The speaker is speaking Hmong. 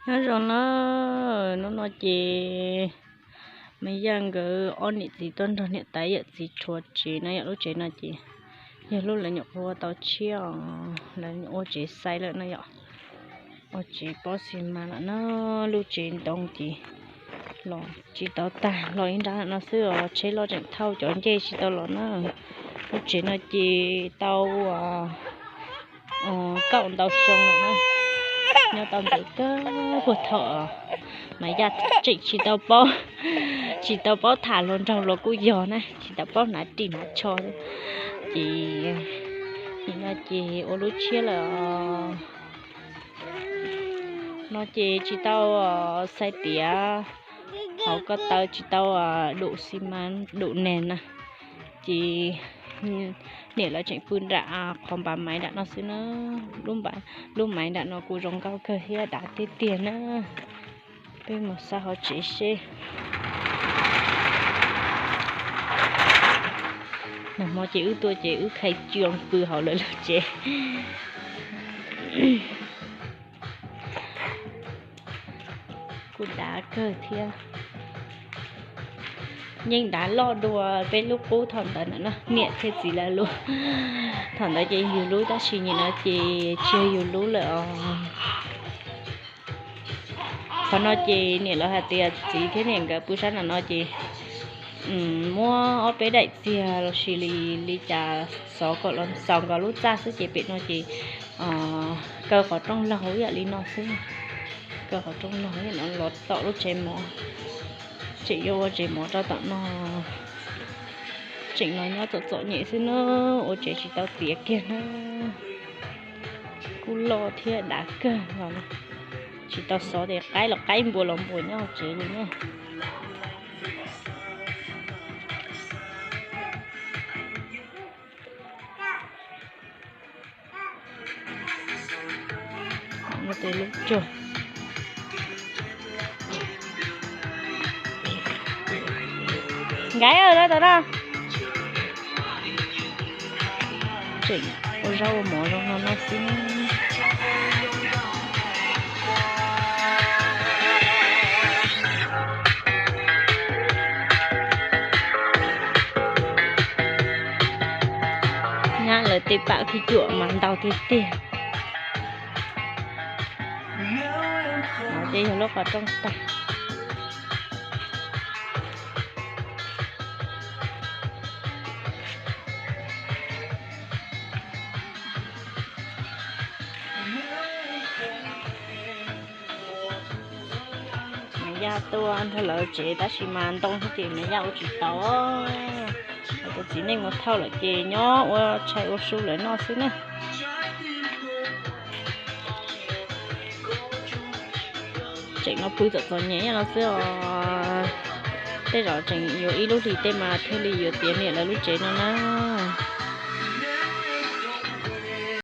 Nyob zoo na, hnub no ces Maiv Yaj nkawd ob niam txiv tuaj nrog niam tais yawm txiv tshuav tsev na yom. Lub tsev no ces yog lub lawv nyuam qhuav ua tau tshiab os, lawv ua tsev xais lawm no yom, ua tsev pob xi mas lawm na. Lub tsev ntoo ces los tsis tau tag, los ib nrab no xwb os, tsheb loj tseem thauj cov ncej tsis tau los na. Lub tsev no ces tau kaum ntau xyoo lawm na, nyob tau ntxim kawg puag thaum Maiv Yaj tseem tsis tau paub, tsis tau paub tham hluas nraug los kuj yog na, tsis tau paub hnav ris hnav tsho. Ces nim no ces ua lub tshiab lawm os. No ces tsis tau xais tiav hauv ko taw, tsis tau dum xi mas dum neg na. Ces niam lawv tseem pw nram qhov npav maiv nram no xwb na. Lub maiv nram no kuj zoo nkauj kawg thiab dav tiag tiag na. Peb mus saib hauv tsev seb. Nag hmo ces wb tuaj ces wb khai coo pw hauv lawv lub tsev. Kuj dav kawg thiab. Yeej dav loj dua peb lub qub thaum ntawd na, niam thiab txiv lawv lub. Thaum ntawd ces yug lub tab sis nim no ces tsis yog yug lub lawm os. Qhov no ces niam lawv hais tias txiv thiab niam nkawd pw sab nram no ces muab ob peb daim txiag los sis li cas xov kom los xaus nkaus lub txaj xwb ces pem no ces kaw qhov rooj laug ib yam li no xwb. Kaw qhov rooj laug ib yam no los tom lub tsev mov. Tseem yuav ua tsev mov rau tom no. Tseem los nyob txom txom nyem xwb na, ua tsev tsis tau tiav kiag na. Kuj loj thiab dav kawg los tsis tau xov tias qaib los qaib, npua los npua nyob hauv tsev li na. Lub tsuag nkaiv tau no. Tseem ua zaub ua mov zoo no no xwb. Nyab lawv tej pam khib cuam mas ntau tiag tiag. Ces yog lub qhov rooj tag. Maiv Yaj tuaj nrog lawv tsev tab sis mas ntoo thiab ces Maiv Yaj ua tsis tau. Tus txiv neej mus thauj lawm ces nyob ua tshais ua su lawv noj xwb na. Tseem no pw txom txom nyem no xwb os. Tej zaum tseem yuav ib lub hlis tej mas thiaj li yuav tiav niam lawv lub tsev no na.